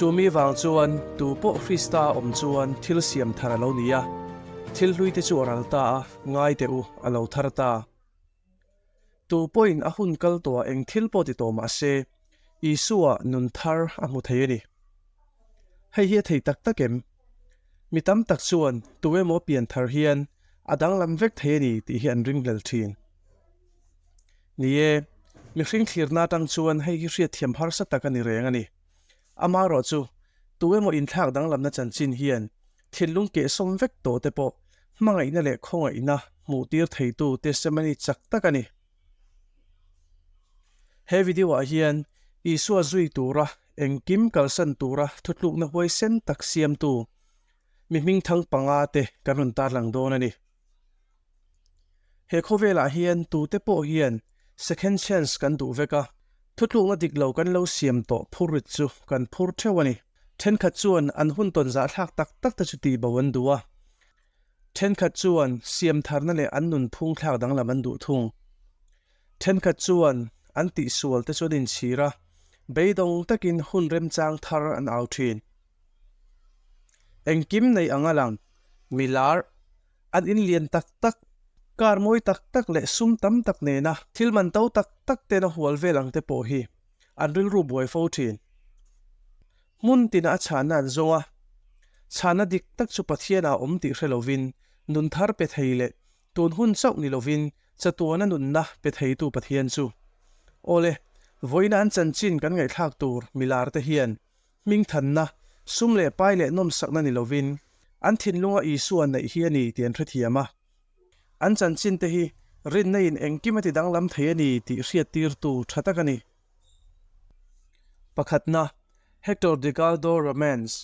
Chu mi vang chuan tu pawh Krista awm chuan thil siam thar a lo ni a, thil hlui te chu a ral ta a, ngai teh u, a lo thar ta. Tu pawhin a hun kal tawhah eng thil pawh ti tawh mah se, Isua nun thar a hmu thei a ni. Hei hi a thei tak tak em? Mi tam tak chuan tu emaw pian thar hian a danglam vek thei a ni tih hi an ringhlel thin. Ni e, mihring thlirna atang chuan hei hi hriatthiam harsa tak a ni reng a ni. Amaherawhchu, tu emaw inthlak danglamna chanchin hian thinlung kehsawm vek tawh te pawh hmangaihna leh khawngaihna hmuhtir theitu testimony chak tak a ni. He video ah hian Isua zui tura engkim kalsan tura thutlukna huaisen tak siamtu mi hmingthang panga te kan rawn tarlang dawn a ni. He khawvelah hian tute pawh hian second chance kan duh vek a, thutlukna dik lo kan lo siam tawh phurrit chu kan phur theuh a ni. Thenkhat chuan an hun tawn zahthlak tak tak te chu tihbo an duh a, thenkhat chuan siamtharna leh an nunphung thlak danglam an duh thung. Thenkhat chuan an tihsual te chu an inchhir a, beidawng takin hun remchang thar an au thin. Engkim nei ang a lang, mi lar, an in lian tak tak, car mawi tak tak leh sum tam tak nena thil man to tak tak ten a hual vel ang te pawh hi an rilru buai fo thin. Hmun tina a chhanna an zawng a, chhanna dik tak chu Pathianah a awm tih hre lovin nun thar pe thei leh tun hun chauh ni lovin chatuana nunna pe theitu Pathian chu. Awle, vawiina an chanchin kan ngaihthlak tur milar te hian Hmingthanna, sum leh pai leh nawmsakna ni lovin, an thinlunga Isua neih hi a ni tih an hrethiam a. An chanchinte hi rinna in engkim a ti danglam thei a ni tih hriattirtu tha tak a ni. Pakhatna, Hector Digaldo Romance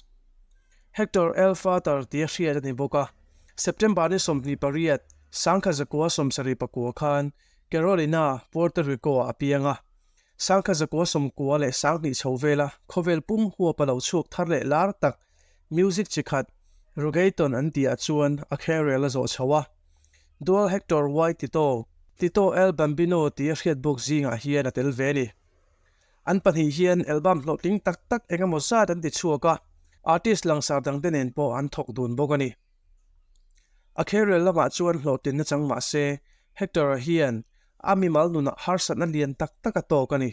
Hector El Father tia hriat a ni bawk a. September ni 28, 1974 khan Carolina, Puerto Rico-ah a piang a. Sangkha zakua sawmkua leh sanghnih chho vela khawvel pum huap a lo chhuak thar leh lar tak music chi khat Reggaeton an tihah chuan a kherel a zawh chho a. Dual Hector Y Tito, Tito El Bambino tih a hriat bawk zingah hian a tel ve a ni. An pahnih hian album hlawhtling tak tak eng emaw zat an ti chhuak a, artist langsar dangte nen pawh an thawk dun bawk a ni. A kherel lamah chuan hlawhtlinna chang mah se, Hector-a hian a mimal nunah harsatna lian tak tak a tawk a ni.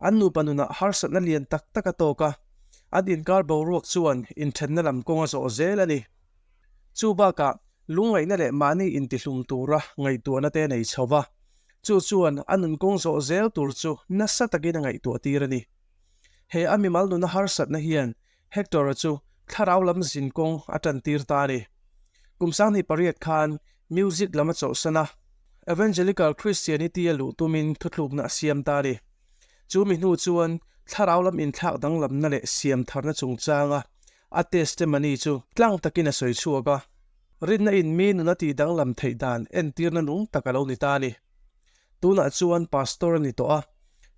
An nupa nunah harsatna lian tak tak a tawk a, an inkar boruak chuan inthenna lam kawng a zawh zel a ni. Chu bakah lungngaihna leh mahni intihlum tura ngaihtuahna te a nei chho va, chu chuan a nun kawng zawh zel tur chu nasa takin a ngaihtuah tir a ni. He a mimal nuna harsatna hian Hector-a chu thlarau lam zin kawng a tan tir ta a ni. Kum 28 khan music lam a chawlhsan a, Evangelical Christianity a luh tumin thuthlukna a siam ta a ni. Chu mi hnu chuan thlarau lam inthlak danglamna leh siam tharna chungchanga a testimony chu tlang takin a sawi chhuak a, rinna in mi nun a tih danglam theih dan entirna nung tak a lo ni ta a ni. Tunah chuan pastor a ni tawh a,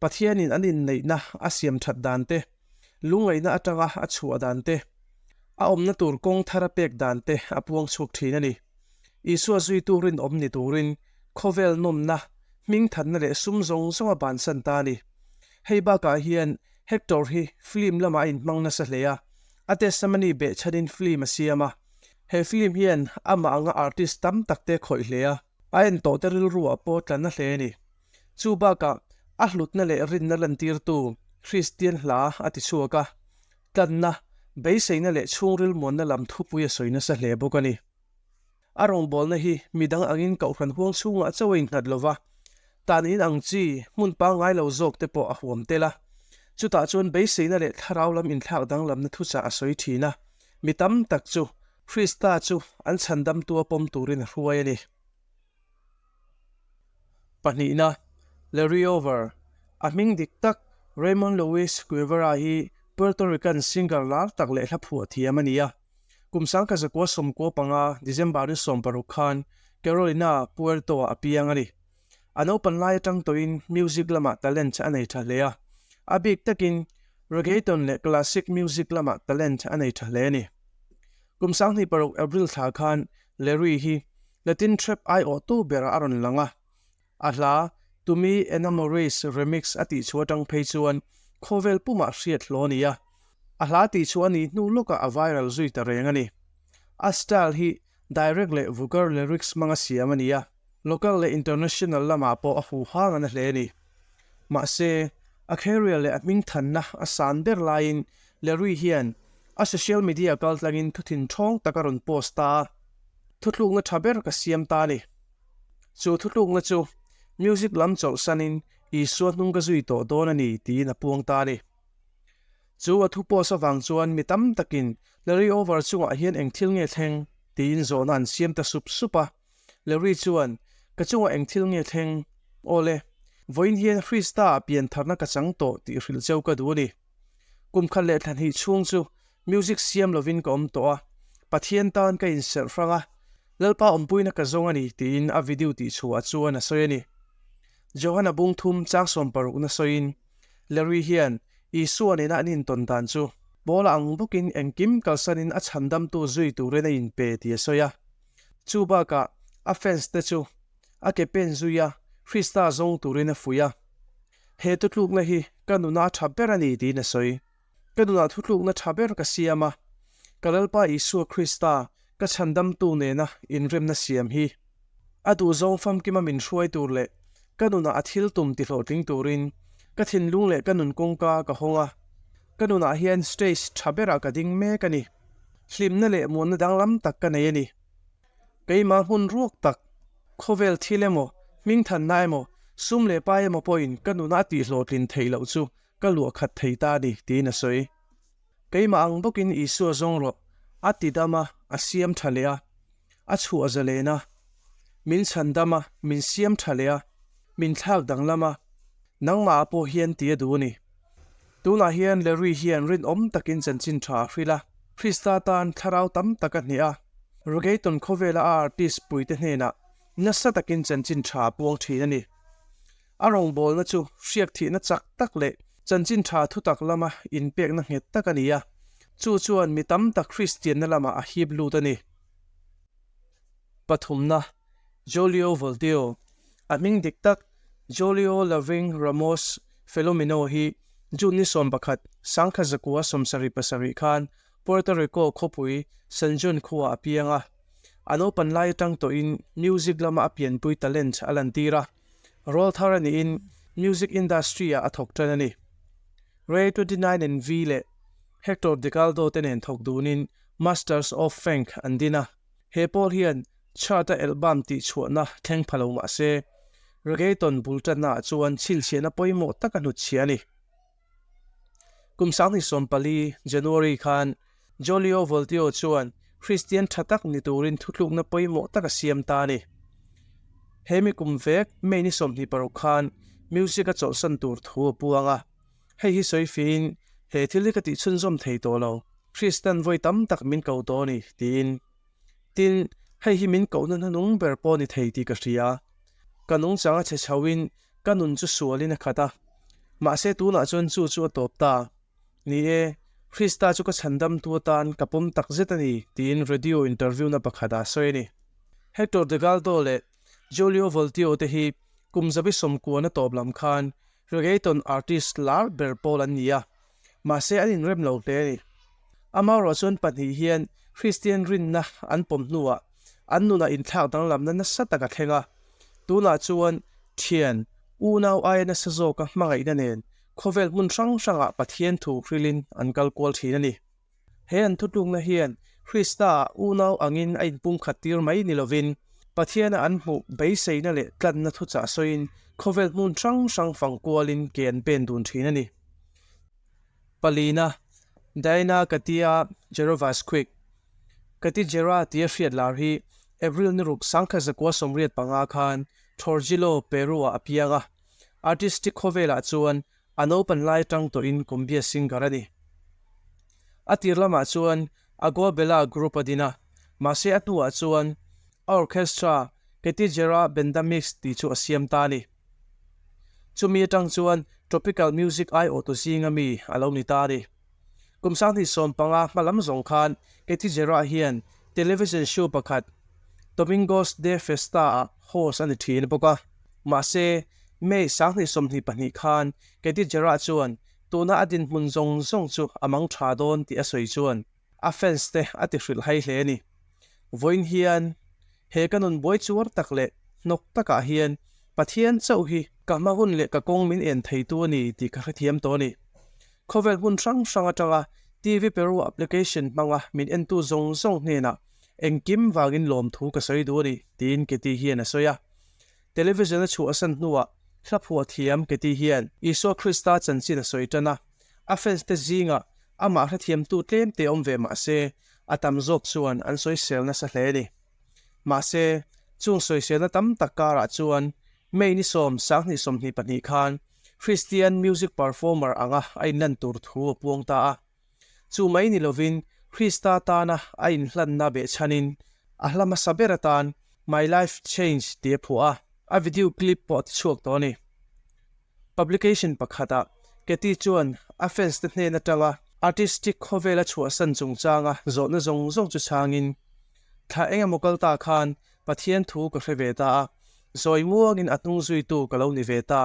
Pathianin an inneihna a siam that dan te, lungngaihna atanga a chhuah dan te, a awmna tur kawng thar a pek dan te a puang chhuak thin a ni. Isua zuitu rinawm ni turin khawvel nawmna, hmingthanna leh sum zawng zawng a bansan ta a ni. Hei bakah hian Hector hi film lamah a inhmang nasa hle a, a testimony behchhanin film a siam a. He film hian amah anga artist tam takte a khawih hle a. A en tawh te rilruah pawh tlan a hle a ni. Chu bakah a hlutna leh rinna lantirtu Kristian hla a ti chhuak a, tlanna, beiseina leh chhungril muanna lam thupui a sawi nasa hle bawk a ni. A rawngbawlna hi midang angin kohhran huang chhungah chauh a innghat lo va, tan in ang chi hmun pangngai lo zawk te pawh a huam tel a. Chutah chuan beiseina leh thlarau lam inthlak danglamna thuchah a sawi thin a, mi tam tak chu Krista chu an chhandamtua pawm turin a hruai a ni. Pahnihna, Larry Over, a hming dik tak Raymond Luis Guevara hi Puerto Rican singer lar tak leh hla phuah thiam a ni a. Kum 1995 December ni 16 khan Carolina, Puerto-ah a piang a ni. A naupan lai atang tawhin music lamah talent a nei tha hle a, a bik takin reggaeton leh classic music lamah talent a nei tha hle a ni. Kum 26 April thla khan Larry hi Latin trap aiawhtu berah a rawn lang a, a hla Tu Mi Enamores remix a tih chhuah atang phei chuan khawvel pumah hriat hlawh a ni a. A hla tih chu a nih hnu lawkah a viral zui ta reng a ni. A style hi direct leh vulgar lyrics hmanga siam a ni a, local leh international lamah pawh a huhang a na hle a ni. Mahse, a career leh a hmingthanna a san ber laiin Larry hian a social media kaltlangin thuthin ṭhawng tak a rawn post ta a, Thutlukna ṭha ber ka siam ta a ni. Chu thutlukna chu music lam chawlhsanin Isua hnung ka zui tawh dawn a ni tiin a puang ta a ni. Chu a thu post avang chuan mi tam takin Larry Over chungah hian eng thil nge thleng? tiin zawhna an siam ta sup sup a. Larry chuan, Ka chungah eng thil nge thleng? Awle, vawiin hian Krista-ah piantharna ka chang tawh tih hrilh cheu ka duh a ni. Kum khat leh thla hnih chhung chu music siam lovin ka awm tawh a, Pathian tan ka inserh hrang a, Lalpa awmpuina ka zawng a ni tiin a video tihchhuah chuan a sawi a ni. Johana bung thum chang sawm parukna sawiin Larry hian Isua nena an intawn dan chu Paula ang bawkin engkim kalsanin a chhandamtu zui turin a inpe tih a sawi a. Chu bakah a fans te chu a ke pen zui a, Krista zawng turin a fuih a. He thutlukna hi ka nuna a tha ber a ni tiin a sawi. Ka nunah thutlukna tha ber ka siam a, ka Lalpa Isua Krista ka chhandamtu nena inremna siam hi. A duhzawng famkima min hruai tur leh ka nunah a thil tum tihlawhtling turin ka thinlung leh ka nun kawngka ka hawng a, ka nunah hian stage tha berah ka ding mek a ni. Hlimna leh muanna danglam tak ka nei a ni. Keimah hmun ruak tak, khawvel thil emaw, hmingthanna emaw, sum leh pai emaw pawhin ka nuna a tihhlawhtlin theih loh chu ka luah khat thei ta a ni, tiin a sawi. Keimah ang bawkin Isua zawng rawh, a ti dam a, a siam tha leh a, a chhuah zalen a, min chhan dam a, min siam tha leh a, min thlak danglam a, nangmahah pawh hian ti a duh a ni. Tunah hian Larry hian rinawm takin chanchin tha a hrilh a, Krista tan thlarau tam tak a hneh a, Reggaeton khawvela a artist puite hnenah nasa takin chanchin tha a puang thin a ni. A rawngbawlna chu hriak thihna chak tak leh chanchin tha thutak lama inpekna nghet tak a ni a, chu chuan mi tam tak Kristianna lamah a hip lut a ni. Pathumna, Jolio Voltio, a hming dik tak Jolio Laving Ramos Felomino hi June ni 11, 1977 khan Puerto Rico khawpui San Juan khuaah a piang a. A naupan lai atang tawhin music lama a pianpui talent a lantir a. Rawl thar a niin music industry-ah a thawk tan a ni. Ray 29 and V leh Hector Dicaldo te nen thawk dunin Masters of Funk an din a. He pawl hian chart-a album tihchhuahna thleng pha lo mah se, reggaeton bul tannaah chuan chhinchhiahna pawimawh tak a hnutchhiah a ni. Kum 2014 January khan Jolio Voltio chuan Kristian tha tak ni turin thutlukna pawimawh tak a siam ta a ni. He mi kum vek May ni 26 khan music a chawlhsan tur thu a puang a. Hei hi sawi fiin, He thil hi ka tih chhunzawm thei tawh lo, Kristan vawi tam tak min ko tawh a ni, tiin. Tin, hei hi min kohna hnuhnung ber pawh a ni thei tih ka hria. Ka nungchang a chhe chhoin ka nun chu sualin a khat a, mahse tunah chuan chu chu a tawp ta. Ni e, Krista chu ka chhandamtu atan ka pawm tak zet a ni, tiin radio interview-na pakhatah a sawi a ni. Hector Degaldo leh Julio Voltio te hi kum zabi sawmkuana tawp lam khan reggaeton artist lar ber pawl an ni a, mahse an inrem lo hle a ni. Amaherawh chuan pahnih hian Kristian rinna an pawm hnuah an nunah inthlak danglamna nasa tak a thleng a, tunah chuan thian, unau aia nasa zawka hmangaihna nen khawvel hmun hrang hrangah Pathian thu hrilhin an kal kual thin a ni. He an thutlukna hian Krista-ah unau angin a inpumkhat tir mai ni lovin, Pathiana an hmuh beiseina leh tlanna thuchah sawiin khawvel hmun hrang hrang fang kualin ke an pen dun thin a ni. Palina, Diana Katia Jerovasquick, Kati Jera tia hriat lar hi April ni ruk 1985 khan Trujillo, Peru-ah a piang a. Artistic khawvelah chuan a naupan lai atang tawhin cumbia singer a ni. A tir lamah chuan Agua Bella group a din a, mahse a hnuah chuan a orchestra Kati Jera Benda Mix tih chu a siam ta a ni. Chumi atang chuan tropical music aiawhtu zinga mi a lo ni ta a ni. Kum 2015 hma lam zawng khan Kathy Jera hian television show pakhat Domingos de Festa-ah host a ni thin bawk a. Mahse, May 2022 khan Kathy Jera chuan tuna a dinhmun zawng zawng chu a mang tha dawn tih a sawi chuan a fans te a ti hrilh hai hle a ni. Vawiin hian he ka nun buai chuar tak leh hnawk takah hian Pathian chauh hi ka hma hun leh ka kawng min en theitu a ni tih ka hrethiam tawh a ni. Khawvel hmun hrang hrang atanga TV Peru application hmanga min entu zawng zawng hnenah engkim vangin lawmthu ka sawi duh a ni, tiin Katie hian a sawi a. Television a chhuahsan hnuah hla phuah thiam Katie hian Isua Krista chanchin a sawi tan a, a fans te zingah amah hrethiamtu tlem te awm ve mah se, a tam zawk chuan an sawisel nasa hle a ni. Mahse, chung sawiselna tam tak karah chuan May ni 10, 2022 khan Christian music performer anga a inlan tur thu a puang ta a. Chu mai ni lovin Krista tana a inhlanna behchhanin a hla hmasa ber atan My Life Change tih a phuah a, a video clip pawh a tichhuak tawh a ni. Publication pakhatah Katie chuan a fans te hnen atanga artistic khawvel a chhuahsan chungchanga zawhna zawng zawng chu chhangin, Thla eng emaw kal ta khan Pathian thu ka hre ve ta a, zawi muangin a hnung zuitu ka lo ni ve ta.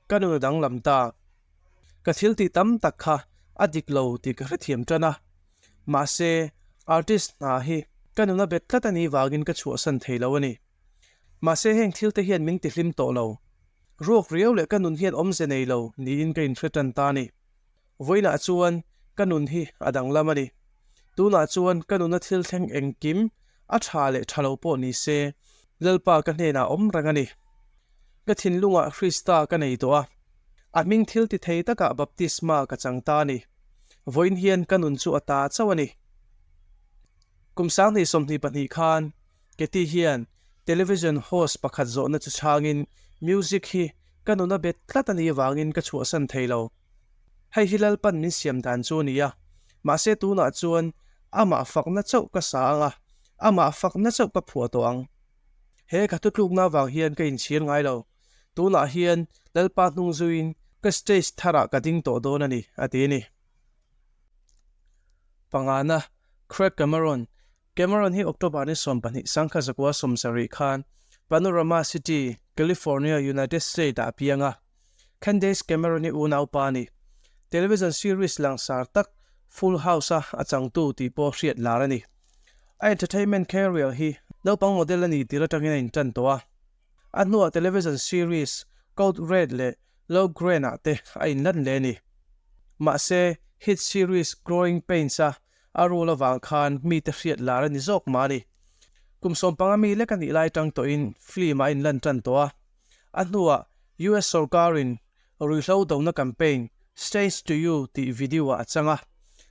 Ka nun a danglam ta. Ka thil tih tam tak kha a dik lo tih ka hrethiam tan a. Mahse, artist hna hi ka nun a bet tlat a nih vangin ka chhuahsan thei lo a ni. Mahse heng thil te hian min tihlim tawh lo. Ruak riau leh ka nun hian awmze nei lo niin ka inhre tan ta a ni. Vawiinah chuan ka nun hi a danglam a ni. Tunah chuan ka nuna thil thleng engkim a tha leh tha lo pawh ni se, Lalpa ka hnenah awm reng a ni. Ka thinlungah Krista ka nei tawh a, a hming thil ti thei takah baptisma ka chang ta a ni. Vawiin hian ka nun chu a ta chauh a ni. Kum 2022 khan Katie hian television host pakhat zawhna chu chhangin, Music hi ka nuna bet tlat a nih avangin ka chhuahsan thei lo. Hei hi Lalpan min siam dan chu a ni a, mahse tunah chuan amah fakna chauh ka sa ang a, amah fakna chauh ka phuah tawh ang. He ka thutlukna avang hian ka inchhir ngai lo. Tunah hian Lalpa hnung zuiin ka stage tharah ka ding tawh dawn a ni, a ti a ni. Pangana, Craig Cameron, Cameron hi October ni 12 1970 khan Panorama City, California, United States ah a piang a. Candace Cameron hi unaupa a ni. Television series langsar tak Full House a a changtu tih pawh hriat lar a ni. A entertainment career hi naupang model a nih tir atangin a intan tawh a. A hnuah television series Code Red leh Love Green ah te a inlan leh a ni. Mahse, hit series Growing Pains a A rule avang khan mite hriat lar a ni zawk mah a ni. Kum 15 mi lek a nih lai tang tawhin film ah a inlan tan tawh a. A hnuah US sorkarin ruihhlo dona campaign Stays to You tih video ah a chang a.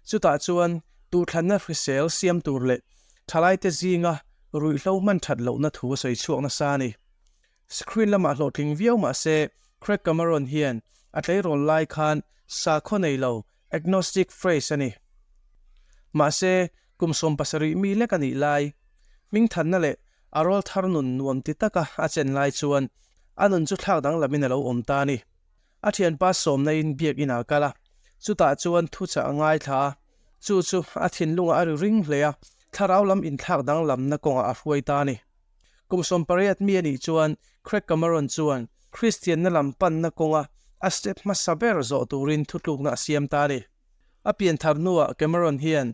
Chutah chuan tuhthlanna hrisel siam tur leh thalaite zinga ruihhlo hman that lohna thu a sawi chhuak nasa a ni. Screen lamah hlawhtling viau mah se, Craig Cameron hian a tleirawl lai khan sakhaw nei lo, agnostic phrase a ni. Mahse, kum 17 mi lek a nih lai, hmingthanna leh a rawl thar nun nuam ti taka a chen lai chuan a nun chu thlak danglamin a lo awm ta a ni. A thianpa sawmna in biak inah a kal a, chutah chuan thuchah a ngaithla a, chu chu a thinlungah a ri ring hle a, thlarau lam inthlak danglamna kawngah a hruai ta a ni. Kum 18 mi a nih chuan Craig Cameron chuan Kristianna lam panna kawnga a step hmasa ber zawh turin thutlukna a siam ta a ni. A pianthar hnuah Cameron hian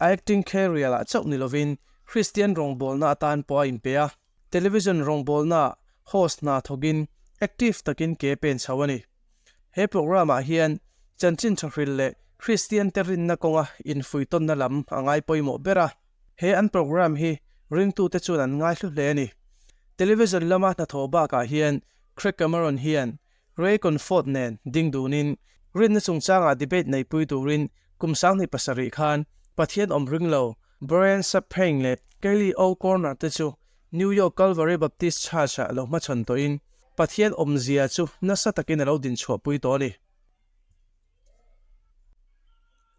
a acting career-ah chauh ni lovin Kristian rawngbawlna atan pawh a inpe a, television rawngbawlnaah host hna thawkin active takin ke pen chho a ni. He programme-ah hian chanchin thahril leh Kristiante rinna kawnga infuihtawnna lam a ngai pawimawh ber a. He an programme hi ringtute chuan an ngaihlu hle a ni. Television lama hnathawh bakah hian Craig Cameron hian Ray Comfort nen ding dunin rinna chungchangah debate neihpui turin kum 2007 khan Pathian awm ring lo Brian Sappheing leh Kelly O'Connor te chu New York Calvary Baptist Church-ah lo hmachhawn tawhin Pathian awmzia chu nasa takin a lo dinchhuahpui tawh a ni.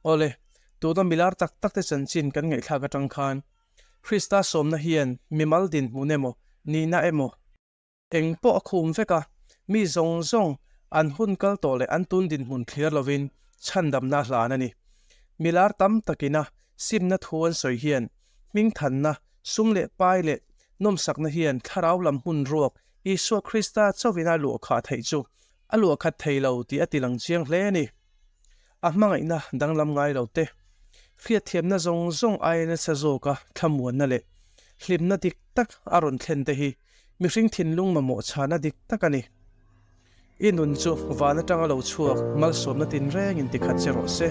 Awle, tuna milar tak tak te chanchin kan ngaihthlak atang khan Krista sawmna hian mimal dinhmun emaw, nihna emaw, eng pawh a khum vek a, mi zawng zawng an hun kal tawh leh an tun dinhmun thlir lovin chhandamna a hlan a ni. Milar tam takina simna thu an sawi hian hmingthanna, sum leh pai leh nawmsakna hian thlarau lam hmun ruak Isua Krista chauhin a luahkhah theih chu a luahkhat thei lo tih a tilang chiang hle a ni. A hmangaihna danglam ngai lo te, hriatthiamna zawng zawng aia nasa zawka thlamuanna leh hlimna dik tak a rawn thlen te hi mihring thinlung mamawh chhana dik tak a ni. I nun chu van atanga lo chhuak malsawmna tinrengin tikhat che rawh se.